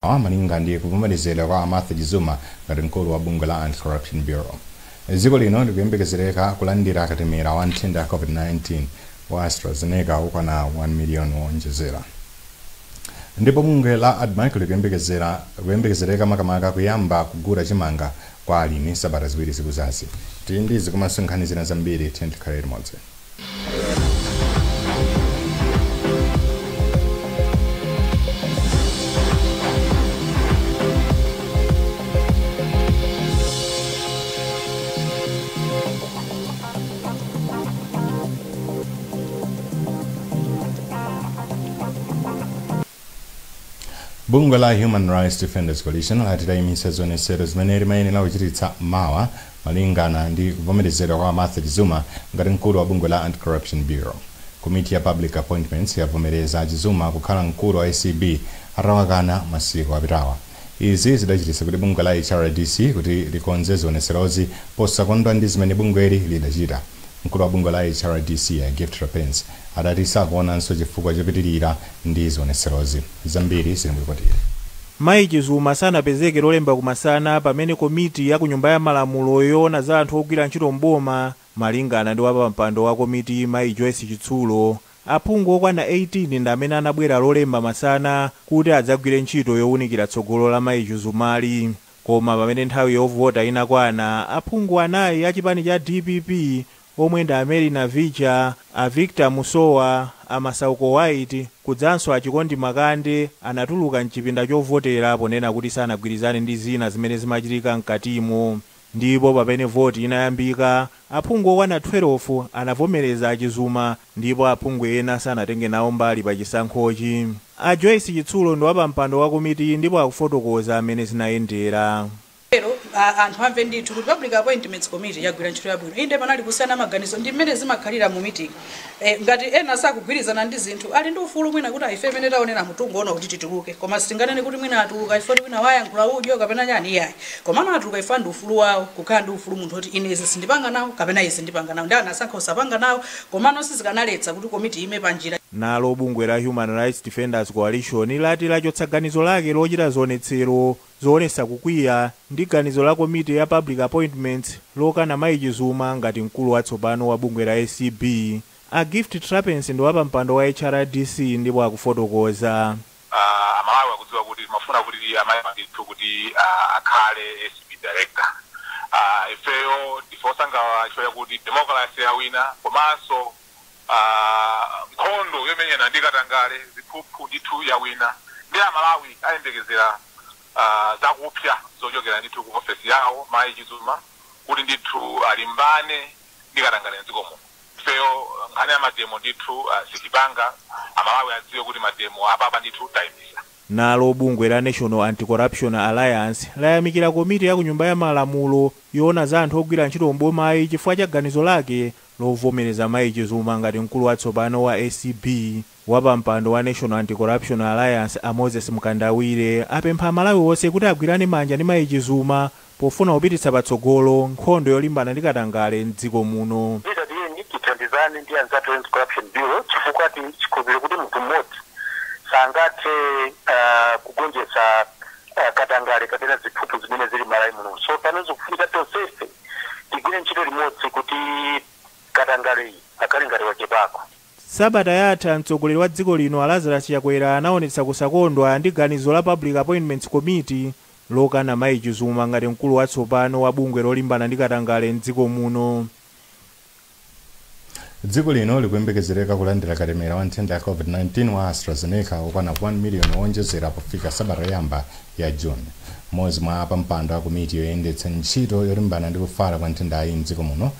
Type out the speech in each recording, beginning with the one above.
Malinga ndi kuvomerezedwa kwa Martha Chizuma ngati mkulu wa bungwe la Anti-Corruption Bureau. Dziko lino likuyembekezereka kulandira katemera wa nthenda ya COVID-19 wa AstraZeneca okwana 1 million wonjezera. Ndipo bungwe la ADMARC likuyembekezereka makamaka kuyamba kugula chimanga kwa alimi sabata 2 zikudzazi. Tili ndi zikomanso nkhani zina zambiri, tikhale limodzi. Bungwe la Human Rights Defenders Coalition lati layimitsa zionetsero zimene limayenera kuchititsa mawa malingana ndi kuvomerezedwa kwa Martha Chizuma ngati mkulu wa bungwe la Anti-Corruption Bureau. Komiti ya Public Appointments yavomereza Chizuma kukhala mkulu wa ACB atawakana masiku apitawa. Izi zidachititsa kuti bungwe la HRDC kuti likonze zionetserozi posakondwa ndi zimene bungweli lidachita. Mkulu wa bungwe la HRDC ya Gift Trapence adati sakuonanso chifukwa chopitirira ndi zionetserozi. Zambiri zili muripotiri. Mayi Chizuma sanapezeke lolemba kumasana pamene komiti ya kunyumba ya malamulo yoona za anthu ogwira ntchito mboma, malingana ndi wapampando wa komiti Mayi Joyce Chitsulo, aphungu okwana 18 ndi amene anabwera lolemba masana kuti adzagwire ntchito yowunikira tsogolo la Mayi Chizumali. Koma pamene nthawi yovota inakwana, aphungu anayi a chipani cha DPP omwe ndi Ameri Navicha, a Victor Musowa, a Masauko White kudzanso a Chikondi Makande anatuluka mchipinda chovotera ponena kuti sanagwirizane ndi zina zimene zimachitika mkatimo. Ndipo pamene voti inayambika, aphungu okwana 12 anavomereza a Chizuma ndipo aphungu ena sanatenge nawo mbali pa chisankhochi. A Joyce Chitsulo ndi wapampando wa komiti ndipo akufotokoza amene zinayendera. Lero anthu amve ndithu kuti Public Appointments Committee yagwira ntchito yabwino. Inde panali kusiyana maganizo ndi mmene zimakhalira mu meeting. Ngati ena sakugwirizana ndi zinthu ali ndi ufulu mwina kuti ife imene taonera mutungu ono kuti tituluke, koma sitinganene kuti mwina atuluka ife wina wayankhula udyo kapena chani, iyayi. Komano atuluka ife ndi ufulu wawo kukhala ndi ufulu munthu kuti ine izi sindipanga nawo kapena izi ndipanga nawo, ndi anasankha usapanga nawo, komano sizikanaletsa kuti komiti ime panjira. Nalo bungwe la Human Rights Defenders Coalition lati lachotsa ganizo lake lochita zionetsero zoonetsa kukwiya ndi ganizo la komiti ya Public Appointments lokana Mayi Chizuma ngati mkulu watsopano wa bungwe la ACB. A Gift Trapence ndi wapampando wa HRDC ndipo akufotokoza. Amalawi akudziwa kuti mafuna kuti amayi ndithu kuti akhale ACB director. Ifeyo ndife osangalala chifukwa chakuti democracy yawina, komanso nkhondo yomenyana ndi katangale ziphuphu ndithu yawina, ndi Amalawi ayembekezera zakupsa zochokera ndithu ku ofesi yawo Mayi Chizuma kuti ndithu alimbane ndi katangale mdziko muno. Ifeyo nkhani ya mademo ndithu sitipanga. Amalawi adziwe kuti mademo apapa ndithu tayimisa. Nalo bungwe la National Anti-Corruption Alliance layamikira komiti ya kunyumba ya malamulo yoona za anthu ogwira ntchito mbomayi chifukwa cha ganizo lake lovomereza Mayi Chizuma ngati mkulu watsopano wa ACB. Wapampando wa National Anti-Corruption Alliance a Moses Mkandawire apempha Amalawi onse kuti agwirane manja ndi Mayi Chizuma pofuna kupititsa patsogolo nkhondo yolimbana ndi katangale mdziko muno. Tiyeni tithandizane ndi anzathu Anti-Corruption Bureau chifukwa tichikhulupiriro kuti munthu mmodzi sangathe kugonjetsa katangale kapena ziphuphu zimene zili Malawi muno. So pano zikufunika tonsefe tigwire ntchito limodzi kuti katangale akhale ngati wachepako. Sabata yatha mtsogoleri wa dziko lino Lazarus Chakwera anaonetsa kusakondwa ndi ganizo la Public Appointments Committee lokana Mayi Chizuma ngati mkulu watsopano wa bungwe lolimbana ndi katangale mdziko muno. Dziko lino likuyembekezereka kulandira katemera wa nthenda ya COVID-19 wa AstraZeneca okwana 1 million wonjezera pofika sabata yoyamba ya June. Mmodzi mwa pampando wa komiti yoyendetsa ntchito yolimbana ndi kufala kwa nthendayi mdziko muno,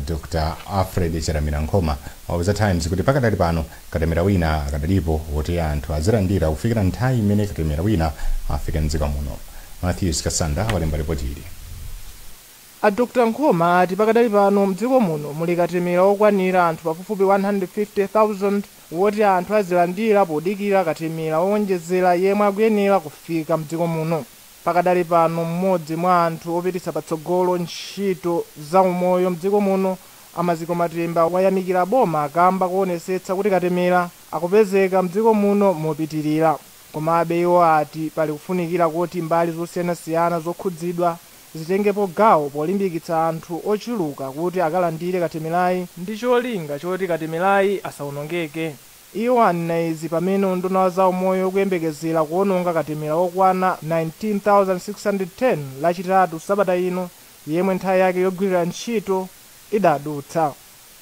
Dr. Alfred Charamira Nkhoma wauza Times kuti pakadali pano katemera wina akadalipo woti anthu azilandira kufikira nthawi imene katemera wina afike mdziko muno. Matthews Kasanda walemba ripoti ili. A Dr. Nkhoma ati pakadali pano mdziko muno muli katemera okwanira anthu pafupifupi 150,000 woti anthu azilandira podikira katemera owonjezera yemwe akuyenera kufika mdziko muno. Pakadali pano mmodzi mwa anthu opititsa patsogolo ntchito za umoyo mdziko muno Amaziko Matemba wayamikira boma kamba kuonetsetsa kuti katemera akupezeka mdziko muno mopitirira. Komabe iwo ati pali kufunikira kuti mbali zosiyanasiyana zokhudzidwa zitengepo gawo polimbikitsa anthu ochuluka kuti akalandire katemerayi ndi cholinga choti katemerayi asawonongeke. Iwo anena izi pamene unduna wa zaumoyo ukuyembekezera kuwononga katemera wokwana 19,610 Lachitatu sabata ino, yemwe nthawi yake yogwirira ntchito idadutsa.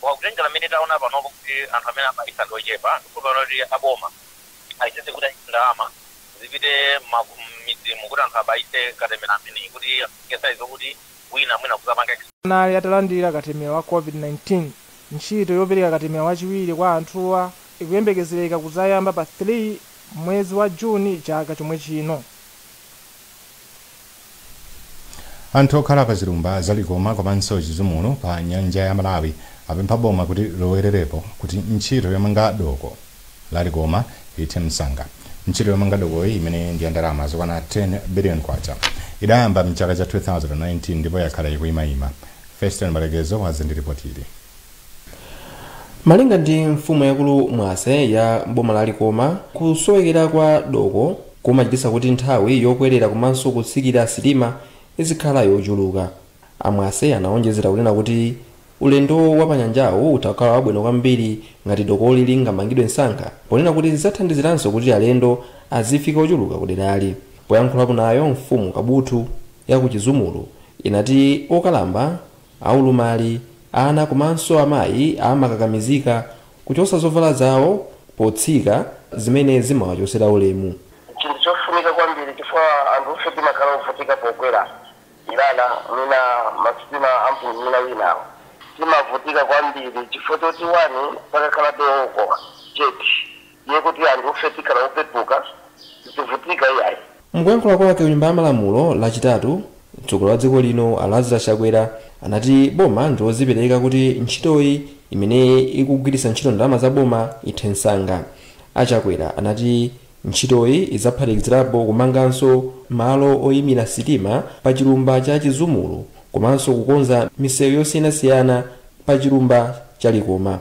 Wakutengera mmene taona panopo kuti anthu amene abayisa ndi ochepa, ndikukhulupirira kuti aboma ayesetse kuti ndalama zipite m'midzimu kuti anthu abayise katemera ameneyi, kuti ngesaizo kuti wina mwina kuzapanga Anali atalandira katemera wa COVID-19. Ntchito yopereka katemera wachiwiri kwa anthuwa ikuyembekezereka kuzayamba pa 3 mwezi wa Juni chaka chomwe chino. Anthu okhala pa zilumba za Likoma komanso Chizumulu pa nyanja ya Malawi apempha boma kuti lilowererepo kuti ntchito yomanga doko la Likoma ithe msanga. Ntchito yomanga dokoyi, imene ndi ya ndalama zokwana 10 billion kwacha, idayamba mchaka cha 2019 ndipo yakhala ikuyimayima. Feston Malekezo wazindilipotiri. Malinga ndi mfumu yakulu Mwase ya boma la Likoma, kusowekera kwa doko kumachititsa kuti nthawi yokwerera komanso kutsikira sitima izikhala yochuluka. Amwase anaonjezera kunena kuti ulendo wa panyanjawu utakhala wabwino kwambiri ngati dokoli lingamangidwe msanga, ponena kuti zidzathandiziranso kuti alendo azifika ochuluka kuderali. Poyankhulapo nayo mfumu Kabuthu ya ku Chizumulu inati okalamba, aulumali, ana komanso amayi amakakamizika kuchosa zovala zawo potsika, zimene zimawachosera ulemu. Chinthu chofunika kwambiri, chifukwa anthu ife timakhala ovutika pokwera ilala mina masitima amtundu mina winawo, timavutika kwambiri chifukwa choti wani pakakhala doko jetty iye kuti anthu ife tikhala opepuka, tivutika iyayi. Mkuyankhula kwake kunyumba ya malamulo Lachitatu, mtsogoleri wa dziko lino a Lazarus Chakwera anati boma ndilozipereka kuti ntchitoyi, imene ikugwiritsa ntchito ndalama za boma, ithe msanga. Achakwera anati ntchitoyi idzaphatikizirapo kumanganso malo oyimira sitima pa chilumba cha Chizumulu komanso kukonza misewu yosiyanasiyana pa chilumba cha Likoma.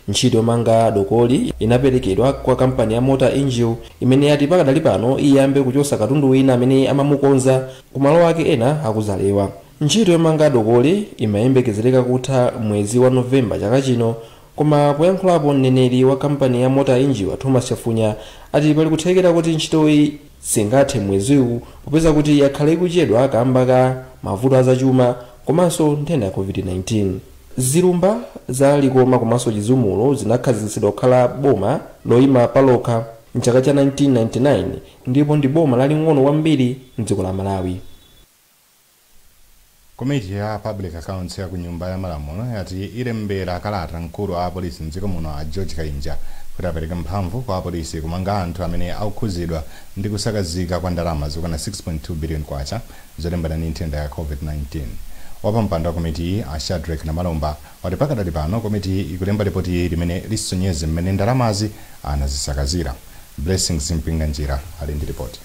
Ntchito yomanga dokoli inaperekedwa kwa kampani ya Mota-Engil, imene yati pakadali pano iyambe kuchosa katundu wina amene amamukonza ku malo ake ena akuzalewa. Ntchito yomanga dokoli imayembekezereka kutha mwezi wa Novemba chaka chino, koma poyankhulapo mneneri wa kampani ya Mota-Engil, Thomas Chafunya, ati pali kuthekera kuti ntchitoyi singathe mweziwu, popeza kuti yakhala ikuchedwa kamba ka mavuto azachuma komanso nthenda ya COVID-19. Zilumba za Likoma komanso Chizumulu zinakhazikitsidwa kukhala boma loyima palokha mchaka cha 1999 ndipo ndi boma laling'ono kwambiri mdziko la Malawi. Komiti ya Public Accounts ya ku Nyumba ya Malamulo yati ilembera kalata mkulu wa apolisi mdziko muno a George Kainja kuti apereke mphamvu kwa apolisi kumanga anthu amene akukhuzidwa ndi kusakazika kwa ndalama zokwana 6.2 billion kwacha zolimbana ndi nthenda ya COVID-19. Wapampando wa komitiyi, a Shadrack Namalomba, wati pakadali pano komitiyi ikulemba ripoti limene lisonyeze mmene ndalamazi anazisakazira. Blessings Mpinganjira ali ndi ripoti.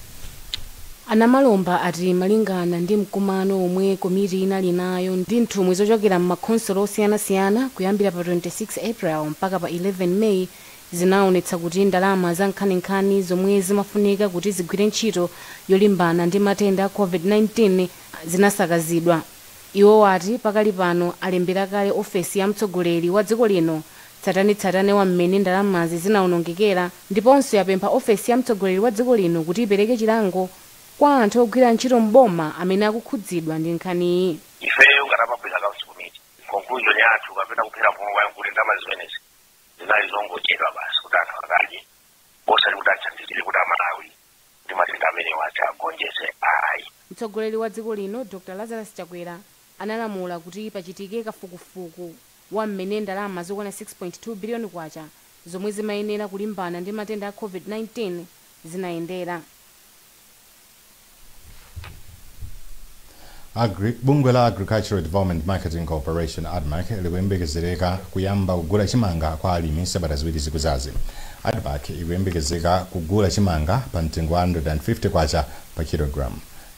Anamalomba ati malingana ndi mkumano omwe komiti inali nayo ndi nthumwi zochokera m'makhonsolo osiyanasiyana kuyambira pa 26 April mpaka pa 11 May, zinaonetsa kuti ndalama za nkhaninkhani zomwe zimafunika kuti zigwire ntchito yolimbana ndi matenda a COVID-19 zinasakazidwa. Iwo ati pakali pano alembera kale ofesi ya mtsogoleri wa dziko lino tsatanetsatane wa mmene ndalamazi zinawonongekera, ndiponso yapempha ofesi ya mtsogoleri wa dziko lino kuti ipereke chilango kwa anthu ogwira ntchito mboma amene akukhudzidwa ndi nkhaniyi. Ifeyo ngati Public Accounts Committee, conclusion yathu kapena kuphera mphongo kuti ndalama zimenezi zinali zongochedwa basi kuti anthu akadye, osati kuti athandizire kuti Amalawi ndi matenda amenewa agonjetse, ayi. Mtsogoleri wa dziko lino Dr Lazarus Chakwera analamula kuti pachitike kafukufuku wa mmene ndalama zokwana 6.2 biliyoni kwacha zomwe zimayenera kulimbana ndi matenda a COVID-19 zinayendera. Bungwe la Agricultural Development Marketing Corporation, ADMARC, likuyembekezereka kuyamba kugula chimanga kwa alimi sabata 2 zikuzazi. ADMARC ikuyembekezeka kugula chimanga pa mtengo wa 150 kwacha pa kilogram.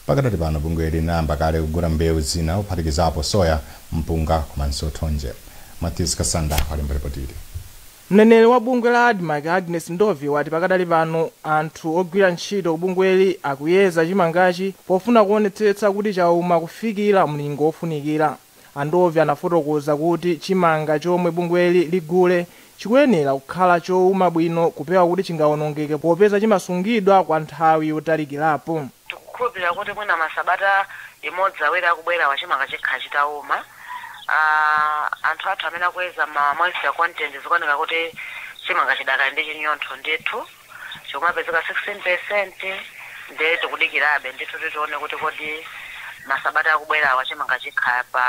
Pakadali pano bungwe linayamba kale kugula mbewu zina, kuphatikizapo soya, mpunga komanso thonje. Matthews Kasanda walemba ripotili. Mneneri wa bungwe la ADMARC Agnes Ndovi wati pakadali pano anthu ogwira ntchito kubungweli akuyeza chimangachi pofuna kuonetsetsa kuti chauma kufikira mlingo ofunikira. Andovi anafotokoza kuti chimanga chomwe bungweli ligule chikuyenera kukhala chowuma bwino kupewa kuti chingawonongeke popeza chimasungidwa kwa nthawi yotalikirapo. Tikukhulupirira kuti mwina masabata imodzi awiri akubwera wachimanga chikhala chitawuma. Anthu athu amene akuyeza ma moisture content zikuoneka kuti chimanga chidakali ndi chinyontho ndithu, chikumapezeka 16%, ndiye tikudikirabe ndithu titione kuti kodi masabata akubwerawa chimanga chikhala pa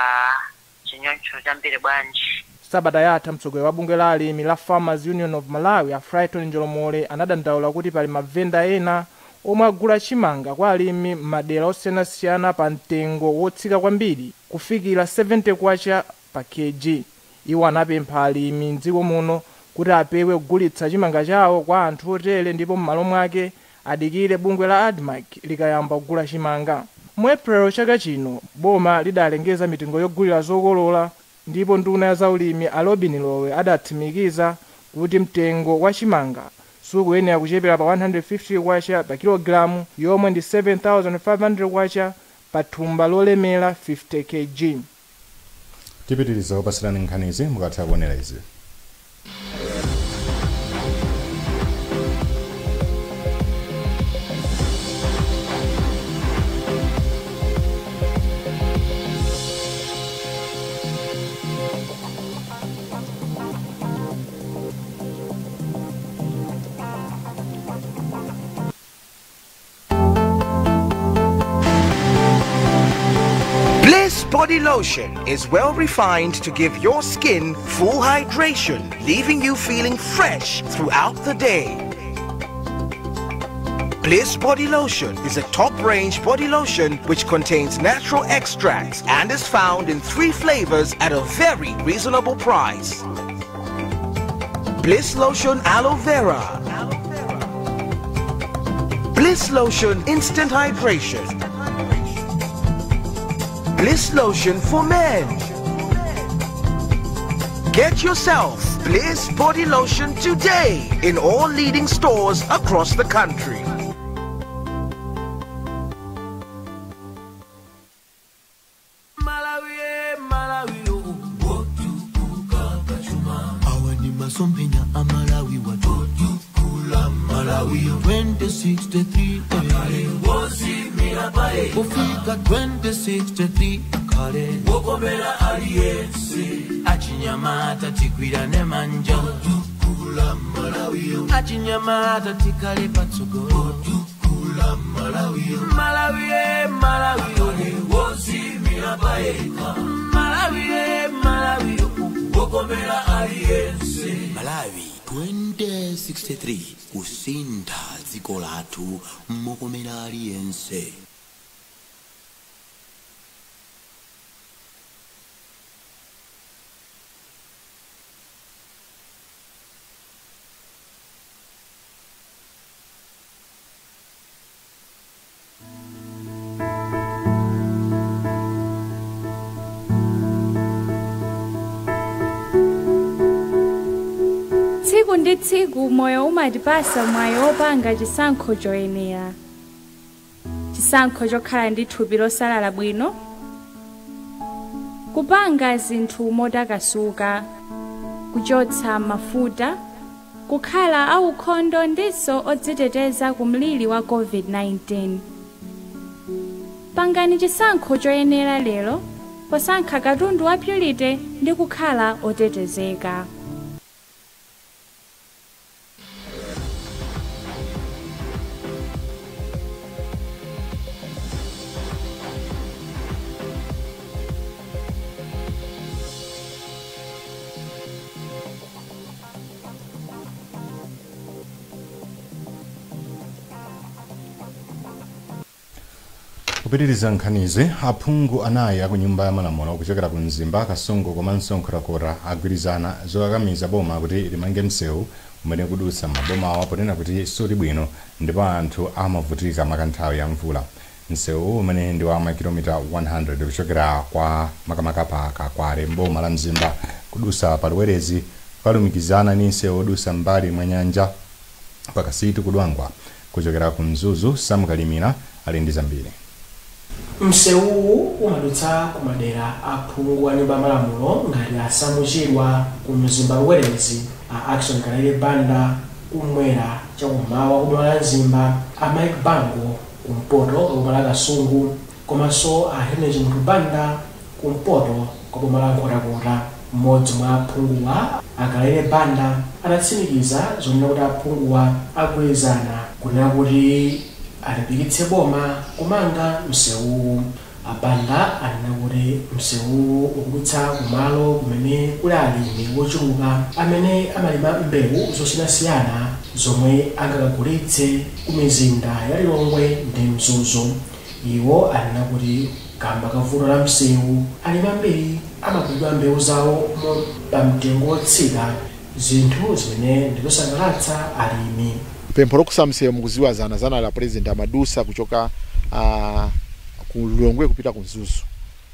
chinyontho chambiri bwanji. Sabata yatha mtsogoleri wa bungwe la alimi la Farmers Union of Malawi a Frighton Njolomole anadandaula kuti pali mavenda ena omwe agula chimanga kwa alimi m'madera osiyanasiyana pa mtengo wotsika kwambiri kufikira 70 kwacha pa kg. Iwo anapempha alimi mdziko muno kuti apewe kugulitsa chimanga chawo kwa anthu otere ndipo m'malo mwake adikire bungwe la ADMARC likayamba kugula chimanga. Mu April chaka chino boma lidalengeza mitengo yogulira zokolola ndipo nduna ya zaulimi a Robin Lowe adatsimikiza kuti mtengo wa chimanga sukuyenera kuchepera pa 150 kwacha pa kilogramu yomwe ndi 7500 kwacha pa thumba lolemera 50 kg. Tipitiriza kupasirani nkhanizi mukatha kuonera izi. Bliss Body Lotion is well refined to give your skin full hydration, leaving you feeling fresh throughout the day. Bliss Body Lotion is a top-range body lotion which contains natural extracts and is found in 3 flavors at a very reasonable price. Bliss Lotion Aloe Vera, Bliss Lotion Instant Hydration, Bliss Lotion for Men. Get yourself Bliss Body Lotion today in all leading stores across the country. Malawi, Malawi, awa ni masomphenya a Malawi watotukula Malawi 2063 kufika 2063 kale wokomera aliyense achinyamata tigwirane manja otukula Malawi achinyamata tikale patsogolo otukula Malawi Malawi Malawi wozimira paeka Malawi Malawi wokomera aliyense Malawi 2063 kusintha dziko lathu mokomera aliyense. Tsiku ndi tsiku moyo umatipasa mwayi wopanga chisankho choyenera. Chisankho chokhala ndi thupi losalala bwino, kupanga zinthu motakasuka, kuchotsa mafuta, kukhala aukhondo ndiso odziteteza ku mliri wa COVID-19. Pangani chisankho choyenera lero posankha katundu wa Purity ndi kukhala otetezeka. Kupitiriza nkhanizi, aphungu anayi aku nyumba ya malamulo kuchokera ku Mzimba, Kasungu komanso Nkhotakota agwirizana zokakamiza boma kuti limange msewu umene kudutsa mabomawa ponena kuti suli bwino ndipo anthu amavutika makanthawi ya mvula. Msewu umene ndi wa makilomita 100 kuchokera kwa makamaka pa Kakwale mboma la Mzimba kudutsa pa Luwerezi kukalumikizana ndi msewu odusa mbali mwa nyanja pakasitu kudwangwa. Kuchokera ku Mzuzu, Samukalimira ali ndi zambiri. Msewuwu umadutsa kumadera aphungu a nyumba malamulo ngati asamuchedwa ku Mzimba Luwerezi, a Action Kalele Banda kumwera chakummawa kuboma la Mzimba, a Mike Bango kumpoto kwa boma la Kasungu, komanso a Henry Chimunthu Banda kumpoto kwa boma la Nkhotakota. Mmodzi mwa aphunguwa, Akalele Banda, anatsimikiza zonena kuti aphunguwa agwirizana kunena kuti alimbikitse boma kumanga msewuwu. Abanda anena kuti msewuwu ukudutsa kumalo kumene kuli alimi wochuluka amene amalima mbewu zosiyanasiyana zomwe angakagulitse ku mizinda ya Lilongwe ndi Mzuzu. Iwo anena kuti kamba kavuto la msewu, alimi ambiri amagulidwa mbewu zawo pamtengo wotsika, zinthu zimene ndizosangalatsa alimi. Pempho lokusa msewu mukuziwa zana zana la president amadusa kuchoka ku Lilongwe kupita ku Mzuzu,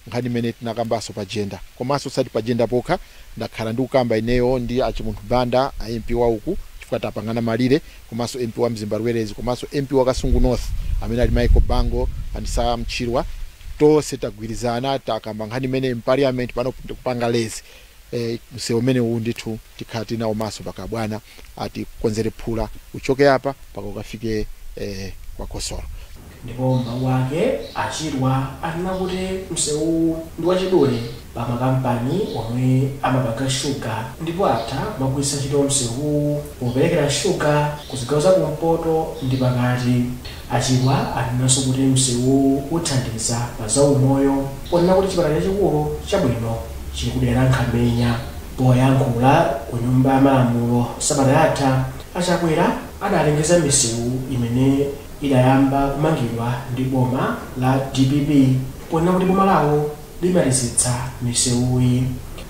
nkhani imene tinakambanso pa agenda, komanso sati pa agenda pokha, ndakhala ndi kukamba ineyo ndi achimunthu Banda a MP wa uku chifukwa tapangana malire, komanso MP wa Mzimba Luwerezi, komanso MP wa Kasungu North amene ali Michael Bango and Sam Chirwa. Tonse tagwirizana takamba nkhani imene parliament pano kupanga lezi msewu umene uwu ndithu tikhala tinawo maso paka bwana atikonzere phula uchoke apa paka ukafike kwa Kosoro. Ndipo mawu ake Achirwa anena kuti msewu ndi wachidule pa makampani omwe amapanga shuga, ndipo atha kumagwiritsa ntchito msewu poperekera shuga ku zigawo za kumpoto ndi pakati. Achirwa anenanso kuti msewu uthandiza pa zaumoyo, ponena kuti chipatala chachikulu chabwino chili kudera Nkhamenya. Poyankhula ku nyumba ya malamulo sabata yatha, Achakwera adalengeza misewu imene idayamba kumangidwa ndi boma la DPP, ponena kuti boma lawo limalizitsa misewuyi.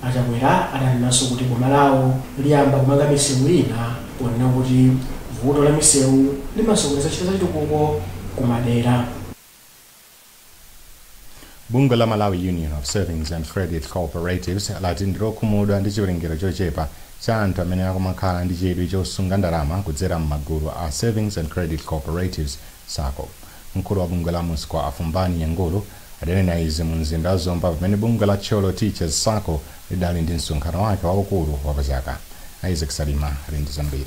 Achakwera adanenanso kuti boma lawo liyamba kumanga misewu ina, ponena kuti vuto la misewu limasokoneza ntchito zachitukuko kumadera. Bungwe la Malawi Union of Savings and Credit Cooperatives lati ndilokhumudwa ndi chiwerengero chochepa cha anthu amene akumakhala ndi chidwi chosunga ndalama kudzera m'magulu a Savings and Credit Cooperatives SACCO. Mkulu wa bungwe la Musco Afumbani Nyangulu adanena izi mu mzinda wa Zomba pamene bungwe la Thyolo Teachers SACCO lidali ndi msonkhano wake waukulu wapachaka. Isaac Salima ali ndi zambiri.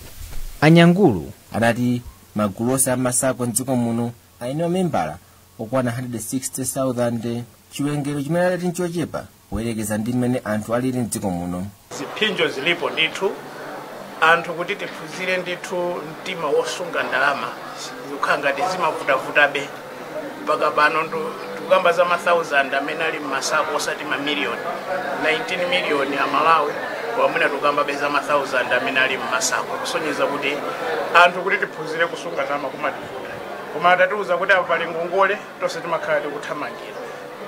Anyangulu adati magulu onse ama SACCO mdziko muno ali mamembala okwana 160,000, chiwerengero chimene adati nchochepa poyerekeza ndi mmene anthu alili mdziko muno. Ziphinjo zilipo ndithu, anthu kuti tiphunzire ndithu mtima wosunga ndalama zikukhala ngati zimavutavutabe. Mpaka pano tikukamba za ma 1000 amene ali mma SACCO osati mamiliyoni 19 miliyoni amalawi, pamene tikukamba za ma 1000 amene ali mma SACCO, kusonyeza kuti anthu kuti tiphunzire kusunga ndalama kumativuta. Koma atatiuza kuti apo pali ngongole, tonse timakhala tikuthamangira.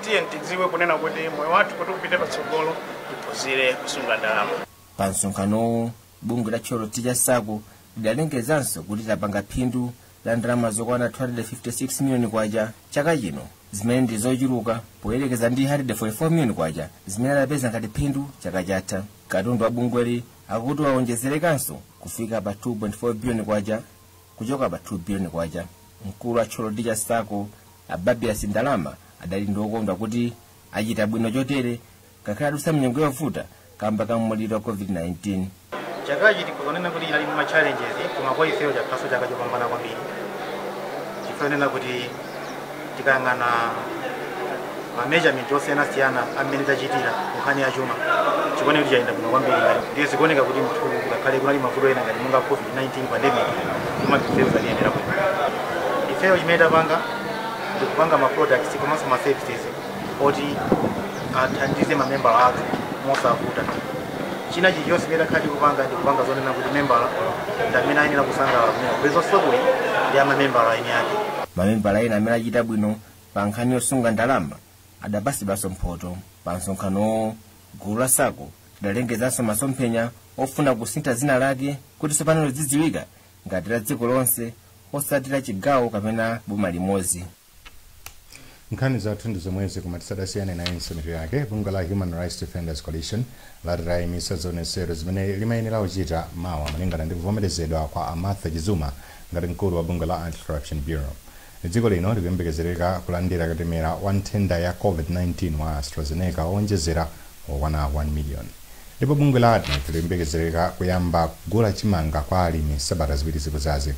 Tiye tidziwe kunena kuti moyo wathu kuti upite patsogolo tiphunzire kusunga ndalama. Pa msonkhanowu bungwe la Thyolo Teachers SACCO lidalengezanso kuti lapanga phindu la ndalama zokwana 256 miliyoni kwacha chaka chino, zimene ndi zochuluka poyerekeza ndi 144 miliyoni kwacha zimene adapeza ngati phindu chaka chatha. Katundu wa bungweli akuti waonjezerekanso kufika pa 2.4 biliyoni kwacha kuchoka pa 2 biliyoni kwacha. Mkulu wa Thyolo Teachers SACCO Ababias Ndalama adali ndi okondwa kuti achita bwino chotere ngakhale adutsa mnyengo yovuta kamba ka muliro wa COVID-19. Chakachi tikunena kuti inali ma challenges, koma kwa ifeyo chakhaso chaka chopambana kwambiri, chifukwa kuti tikayang'ana ma measurement osiyanasiyana amene tachitira nkhani ya chuma, chikuoneka kuti chayenda bwino kwambiri. Ndiye zikuoneka kuti mthu ngakhale kunali mavuto ena ngati monga COVID-19 pandemic, koma ifeyo zatiyendera bwino. Ifeyo chimene tapanga ndikupanga ma products komanso ma services oti athandize mamembala athu mosavuta. China chilichonse chimene takhala tikupanga ndikupanga zonena kuti membala ndi amene ayenera kusangalala kumene kupeza SACCOyi ndi amamembala eni ake. Mamembala ena amene achita bwino pa nkhani yosunga ndalama adapasidwanso mphoto. Pa msonkhanowo gulu la SACCO lidalengezanso masomphenya ofuna kusintha dzina lake kuti tsopano lizidziwika ngati la dziko lonse, osati la chigawo kapena boma limodzi. Nkhani zathu ndi zomwezi, koma tisadasiyane nayenso mitu yake. Bungwe la Human Rights Defenders Coalition lati layimitsa zionetsero zimene limayenera kuchita mawa malingana ndi kuvomerezedwa kwa a Martha Chizuma ngati mkulu wa bungwe la Anti-Corruption Bureau. Dziko lino likuyembekezereka kulandira katemera wa nthenda ya COVID-19 wa AstraZeneca owonjezera okwana 1 million. Ndipo bungwe la ADMARC likuyembekezereka kuyamba kugula chimanga kwa alimi sabata 2 zikudzazi.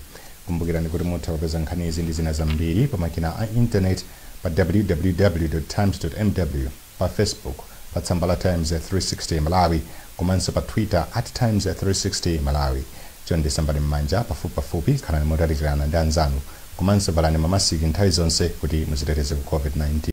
Kumbukirani kuti mutha kupeza nkhani izi ndi zina zambiri pa makina a internet pa www.times.mw, pa Facebook pa tsamba la Times 360 Malawi, komanso pa Twitter @Times360 Malawi. Chonde sambani m'manja pafupipafupi, khalani motalikirana ndi anzanu, komanso valani mamasiki nthawi zonse kuti muziteteze ku COVID-19.